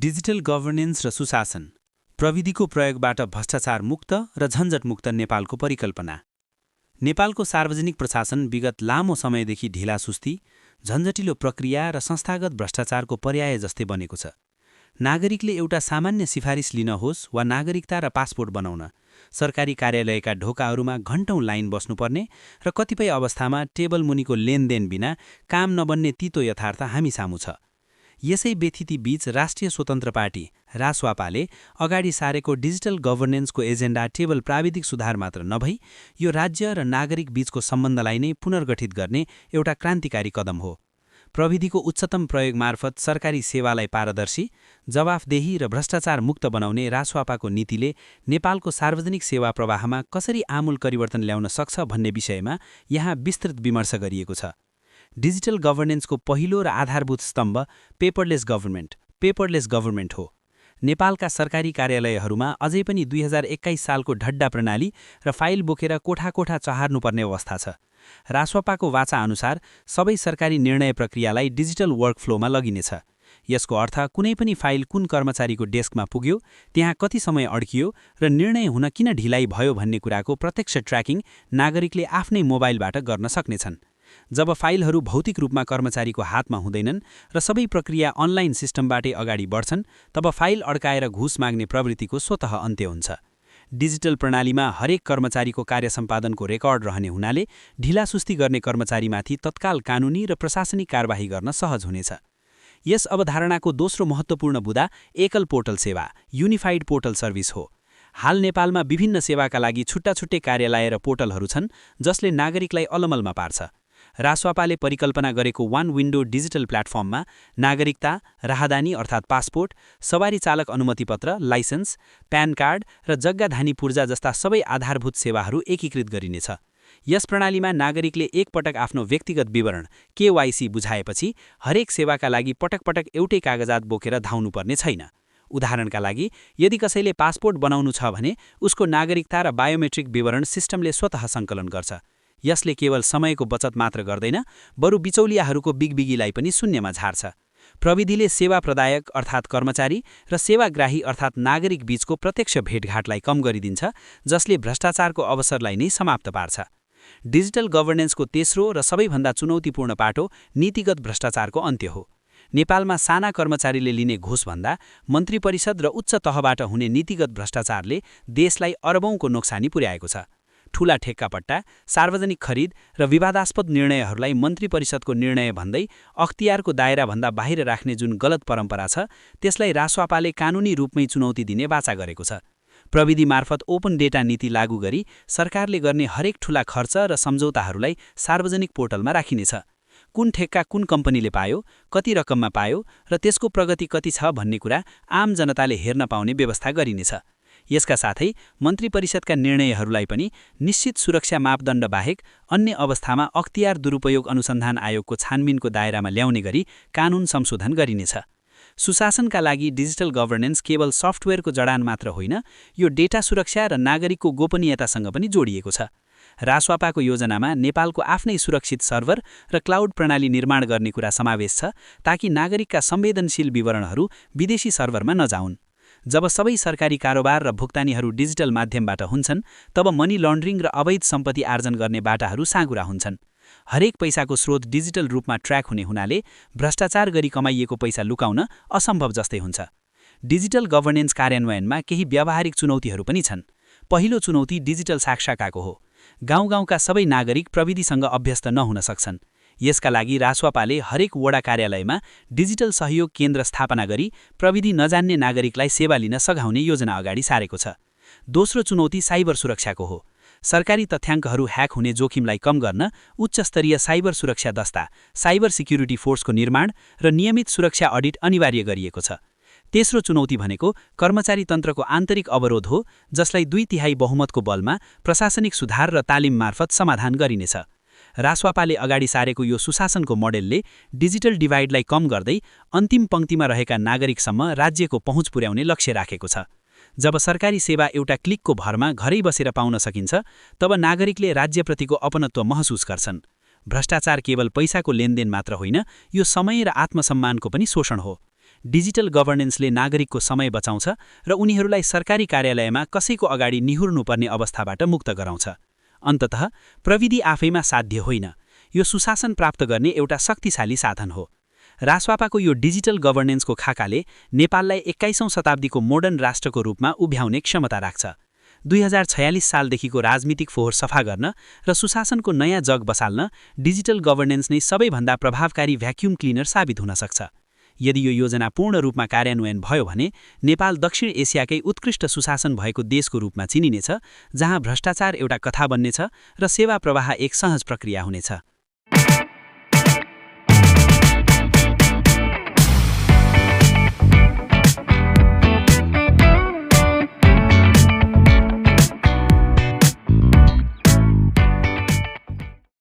Digital governance र सुशासन, प्रविधिको प्रयोगबाट भ्रष्टाचार मुक्त र झन्झट मुक्त नेपालको परिकल्पना। नेपालको सार्वजनिक प्रशासन विगत लामो समयदेखि ढिलासुस्ती, झन्झटिलो प्रक्रिया र संस्थागत भ्रष्टाचारको पर्याय जस्तै बनेको छ। नागरिकले एउटा सामान्य सिफारिस लिन होस् वा नागरिकता र पासपोर्ट बनाउन सरकारी कार्यालयका ढोकाहरूमा घण्टौं लाइन बस्नुपर्ने र कतिपय अवस्थामा टेबल मुनिको लेनदेन बिना काम नबन्ने तीतो यथार्थ हामी सामु छ। यसै व्यथिति बीच राष्ट्रिय स्वतन्त्र पार्टी रासवापाले अगाडि सारेको डिजिटल गभर्नेन्सको एजेन्डा केवल प्राविधिक सुधार मात्र नभई यो राज्य र नागरिक बीचको सम्बन्धलाई नै पुनर्गठित गर्ने एउटा क्रान्तिकारी कदम हो। प्रविधिको उच्चतम प्रयोग मार्फत सरकारी सेवालाई पारदर्शी, जवाफदेही र भ्रष्टाचार मुक्त बनाउने रासवापाको नीतिले नेपालको सार्वजनिक सेवा प्रवाहमा कसरी आमूल परिवर्तन ल्याउन सक्छ भन्ने विषयमा यहाँ विस्तृत विमर्श गरिएको छ। डिजिटल गभर्नेन्सको पहिलो र आधारभूत स्तम्भ पेपरलेस गभर्नमेन्ट हो। नेपालका सरकारी कार्यालयहरूमा अझै पनि 2021 सालको ढड्डा प्रणाली र फाइल बोकेर कोठा चहार्नुपर्ने अवस्था छ। रासवापाको वाचा अनुसार सबै सरकारी निर्णय प्रक्रियालाई डिजिटल वर्कफ्लोमा लगिनेछ। यसको अर्थ कुनै पनि फाइल कुन कर्मचारीको डेस्कमा पुग्यो, त्यहाँ कति समय अड्कियो र निर्णय हुन किन ढिलाइ भयो भन्ने कुराको प्रत्यक्ष ट्र्याकिङ नागरिकले आफ्नै मोबाइलबाट गर्न सक्नेछन्। जब फाइलहरू भौतिक रूपमा कर्मचारीको हातमा हुँदैनन् र सबै प्रक्रिया अनलाइन सिस्टमबाटै अगाडि बढ्छन्, तब फाइल अड्काएर घुस माग्ने प्रवृत्तिको स्वतः अन्त्य हुन्छ। डिजिटल प्रणालीमा हरेक कर्मचारीको कार्य सम्पादनको रेकर्ड रहने हुनाले ढिलासुस्ती गर्ने कर्मचारीमाथि तत्काल कानुनी र प्रशासनिक कारबाही गर्न सहज हुनेछ। यस अवधारणाको दोस्रो महत्त्वपूर्ण बुदा एकल पोर्टल सेवा, युनिफाइड पोर्टल सर्भिस हो। हाल नेपालमा विभिन्न सेवाका लागि छुट्टा-छुट्टै कार्यालय र पोर्टलहरू छन् जसले नागरिकलाई अलमलमा पार्छ। रासवापाले परिकल्पना गरेको वान विन्डो डिजिटल प्लेटफर्ममा नागरिकता, राहदानी अर्थात् पासपोर्ट, सवारी चालक अनुमतिपत्र, लाइसेन्स, प्यान कार्ड र जग्गाधानी पूर्जा जस्ता सबै आधारभूत सेवाहरू एकीकृत गरिनेछ। यस प्रणालीमा नागरिकले एकपटक आफ्नो व्यक्तिगत विवरण KYC बुझाएपछि हरेक सेवाका लागि पटक एउटै कागजात बोकेर धाउनुपर्ने छैन। उदाहरणका लागि, यदि कसैले पासपोर्ट बनाउनु छ भने उसको नागरिकता र बायोमेट्रिक विवरण सिस्टमले स्वतः सङ्कलन गर्छ। यसले केवल समयको बचत मात्र गर्दैन, बरु बिचौलियाहरूको बिगबिगीलाई पनि शून्यमा झार्छ। प्रविधिले सेवा प्रदायक अर्थात् कर्मचारी र सेवाग्राही अर्थात् नागरिक बीचको प्रत्यक्ष भेटघाटलाई कम गरिदिन्छ, जसले भ्रष्टाचारको अवसरलाई नै समाप्त पार्छ। डिजिटल गभर्नेन्सको तेस्रो र सबैभन्दा चुनौतीपूर्ण पाटो नीतिगत भ्रष्टाचारको अन्त्य हो। नेपालमा साना कर्मचारीले लिने घुसभन्दा मन्त्री परिषद र उच्च तहबाट हुने नीतिगत भ्रष्टाचारले देशलाई अरबौंको नोक्सानी पुर्याएको छ। ठूला ठेक्कापट्टा, सार्वजनिक खरिद र विवादास्पद निर्णयहरूलाई मन्त्री परिषदको निर्णय भन्दै अख्तियारको दायराभन्दा बाहिर राख्ने जुन गलत परम्परा छ, त्यसलाई रासवापाले कानुनी रूपमै चुनौती दिने वाचा गरेको छ। प्रविधि मार्फत ओपन डेटा नीति लागू गरी सरकारले गर्ने हरेक ठूला खर्च र सम्झौताहरूलाई सार्वजनिक पोर्टलमा राखिनेछ। कुन ठेक्का कुन कम्पनीले पायो, कति रकममा पायो र त्यसको प्रगति कति छ भन्ने कुरा आम जनताले हेर्न पाउने व्यवस्था गरिनेछ। यसका साथै मन्त्री परिषदका निर्णयहरूलाई पनि निश्चित सुरक्षा मापदण्ड बाहेक अन्य अवस्थामा अख्तियार दुरुपयोग अनुसन्धान आयोगको छानबिनको दायरामा ल्याउने गरी कानुन संशोधन गरिनेछ। सुशासनका लागि डिजिटल गभर्नेन्स केवल सफ्टवेयरको जडान मात्र होइन, यो डेटा सुरक्षा र नागरिकको गोपनीयतासँग पनि जोडिएको छ। रासवापाको योजनामा नेपालको आफ्नै सुरक्षित सर्भर र क्लाउड प्रणाली निर्माण गर्ने कुरा समावेश छ, ताकि नागरिकका संवेदनशील विवरणहरू विदेशी सर्भरमा नजाउन्। जब सबै सरकारी कारोबार र भुक्तानीहरू डिजिटल माध्यमबाट हुन्छन्, तब मनी लन्ड्रिङ र अवैध सम्पत्ति आर्जन गर्ने बाटाहरू साँघुरा हुन्छन्। हरेक पैसाको स्रोत डिजिटल रूपमा ट्र्याक हुने हुनाले भ्रष्टाचार गरी कमाइएको पैसा लुकाउन असम्भव जस्तै हुन्छ। डिजिटल गभर्नेन्स कार्यान्वयनमा केही व्यावहारिक चुनौतीहरू पनि छन्। पहिलो चुनौती डिजिटल साक्षरताको हो। गाउँ-गाउँका सबै नागरिक प्रविधिसँग अभ्यस्त नहुन सक्छन्। यसका लागि रासवापाले हरेक वडा कार्यालयमा डिजिटल सहयोग केन्द्र स्थापना गरी प्रविधि नजान्ने नागरिकलाई सेवा लिन सघाउने योजना अगाडि सारेको छ। दोस्रो चुनौती साइबर सुरक्षाको हो। सरकारी तथ्याङ्कहरू ह्याक हुने जोखिमलाई कम गर्न उच्चस्तरीय साइबर सुरक्षा दस्ता, साइबर सिक्युरिटी फोर्सको निर्माण र नियमित सुरक्षा अडिट अनिवार्य गरिएको छ। तेस्रो चुनौती भनेको कर्मचारी तन्त्रको आन्तरिक अवरोध हो, जसलाई 2/3 बहुमतको बलमा प्रशासनिक सुधार र तालिम मार्फत समाधान गरिनेछ। रासवापाले अगाडि सारेको यो सुशासनको मोडेलले डिजिटल डिभाइडलाई कम गर्दै अन्तिम पंक्तिमा रहेका नागरिकसम्म राज्यको पहुँच पुर्याउने लक्ष्य राखेको छ। जब सरकारी सेवा एउटा क्लिकको भरमा घरै बसेर पाउन सकिन्छ, तब नागरिकले राज्यप्रतिको अपनत्व महसुस गर्छन्। भ्रष्टाचार केवल पैसाको लेनदेन मात्र होइन, यो समय र आत्मसम्मानको पनि शोषण हो। डिजिटल गभर्नेन्सले नागरिकको समय बचाउँछ र उनीहरूलाई सरकारी कार्यालयमा कसैको अगाडि निहुर्नुपर्ने अवस्थाबाट मुक्त गराउँछ। अन्ततः प्रविधि आफैमा साध्य होइन, यो सुशासन प्राप्त गर्ने एउटा शक्तिशाली साधन हो। रासपापाको यो डिजिटल गभर्नेन्सको खाकाले नेपाललाई 21औं शताब्दीको मोडर्न राष्ट्रको रूपमा उभ्याउने क्षमता राख्छ। 2046 सालदेखिको राजनीतिक फोहोर सफा गर्न र सुशासनको नयाँ जग बसाल्न डिजिटल गभर्नेन्स नै सबैभन्दा प्रभावकारी भ्याक्युम क्लिनर साबित हुन सक्छ। यदि यो योजना पूर्ण रूपमा कार्यान्वयन भयो भने नेपाल दक्षिण एसियाकै उत्कृष्ट सुशासन भएको देशको रूपमा चिनिनेछ, जहाँ भ्रष्टाचार एउटा कथा बन्नेछ र सेवा प्रवाह एक सहज प्रक्रिया हुनेछ।